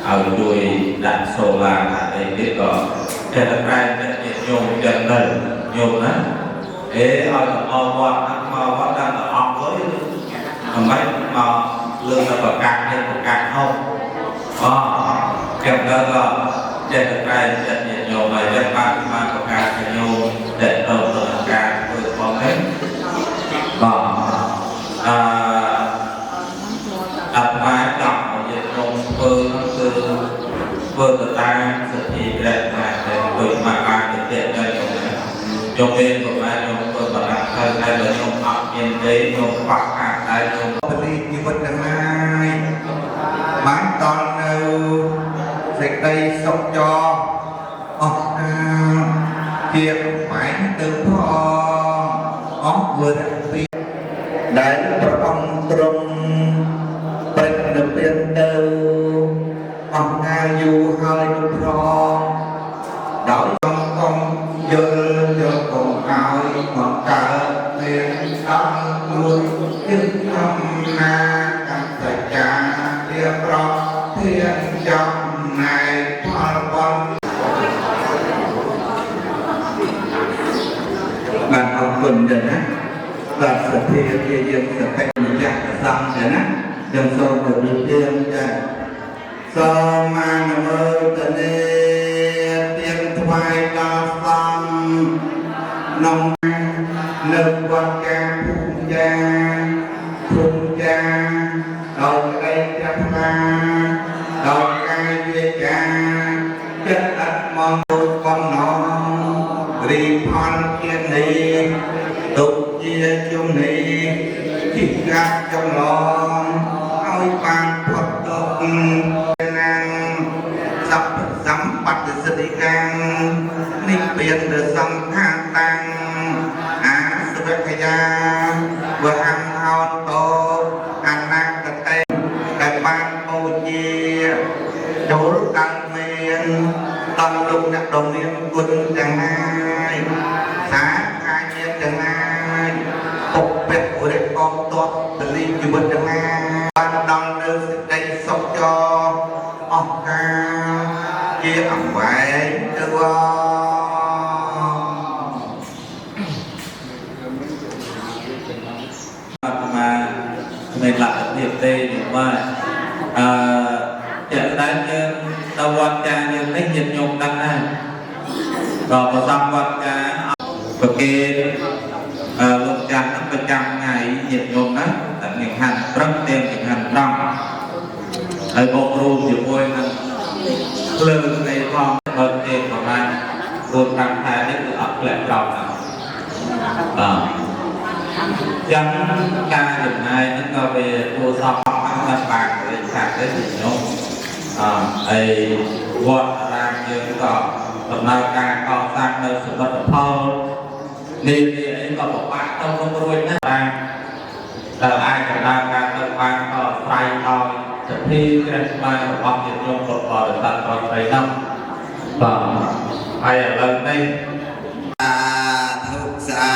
ឲ្យជួយដាក់សូឡាដាក់អីទៀតក៏ចេះតែប្រែតែញាតិញោមចឹងទៅញោមណាអេឲ្យទៅមកវត្តហ្នឹងមកវត្តដល់តែអស់លុយមិនបាច់មកលើកទៅប្រកាសនេះប្រកាសហូបអចឹងទៅក៏ចេះតែប្រែចិត្តញាតិញោមហើយចឹងបានបានប្រកាសឲ្យញោមតែទៅទៅនឹងការធ្វើផងនេះបាទអឺ អាត្មាចង់ឲ្យញាតិញោមធ្វើហ្នឹងគឺធ្វើទៅតាមសទ្ធាព្រះណាដែលដូចមកបានទៅទៀតដែរញោមណាញោមមានប្រហែលញោមធ្វើបណ្ដាទៅតែបើញោមអត់មានទេញោមខ្វះខាតដែរញោម ពលីជីវិតទាំងឡាយបានដល់នៅសេចក្តីសុខចរអស់កាលជាបែងទៅផងអស់វរៈពីដែលព្រះអង្គទ្រង់ប្រតិនិព្វានទៅអស់កាលយូរហើយនោះផងដោយចង់កុំយល់យកកុំឲ្យមកកើតមានដល់ខ្លួនគឺអំណាចកម្មសច្ចាជាប្រធានចំណែកផលបុណ្យ បាទអរគុណចា៎ណាបាទសទ្ធាជាយើងសតិម្ចាស់សង្ឃចា៎ណាខ្ញុំសូមជម្រាបលាចា៎សូមអនុមោទនាទៀនថ្វាយដល់សង្ឃក្នុងនៅវត្តកាភូមិចាភូមិចាដោយក្តីជ្រះថ្លាដោយកាយវាចាចិត្តអត់មកដូចបំណង រីផលជានេះទុកជាជំនីជីកាត់ចម្លងឲ្យបានផុតទុក្ខណាងសពសម្បត្តិសិទ្ធិកាំងនិព្វានរសង្ខាតាំងអាសវកយាវហង្ហោតោអនាគតេដែលបានបូជាចូលដល់មានដល់លោកអ្នកដ៏មានគុណទាំងឡាយសាខាញាតិទាំងឡាយពុកពៈរិកងតបទលីជីវិតទាំងឡាយបានដល់នៅសេចក្តីសុខចរអស់កាលជាអង្វែងទៅវ អាត្មាគ្មានលទ្ធភាពទេញោមបាទអឺជាក់ស្ដែងយើងទៅវត្តចាយើងនេះញាតិញោមដឹងដែរក៏ប្រសំវត្តចាប្រគេនអឺលោកចាស់ហ្នឹងប្រចាំថ្ងៃញាតិញោមណាតែចង្ហាន់ព្រឹកទាំងចង្ហាន់ត្រង់ហើយបូករួមជាមួយនឹងភ្លើងនៃផងបើទេប្រហែល4 5ខែនេះគឺអត់ធ្លាក់ក្រោមហ្នឹងបាទ ចឹងការចំណាយហ្នឹងក៏វាគួរសមហ្នឹងដល់បានរិឆាទៅញាតិញោមអហើយវត្តអារាមយើងក៏ដំណើរការកសាងនៅសមិទ្ធផលនេះនេះអីក៏ពិបាកទៅក្នុងរួចណាស់បានដែលអាចដំណើរការទៅបានក៏ស្រ័យដោយសទ្ធាជ្រះថ្លារបស់ញាតិញោមពុទ្ធបរិស័ទប្រុសស្រីហ្នឹងបាទហើយឥឡូវនេះ សាធុសា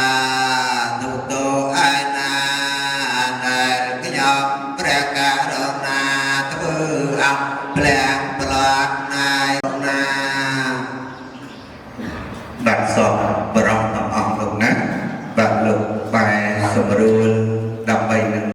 ធុតោឯណាដែលខ្ញុំព្រះករុណាធ្វើអស់ព្រះ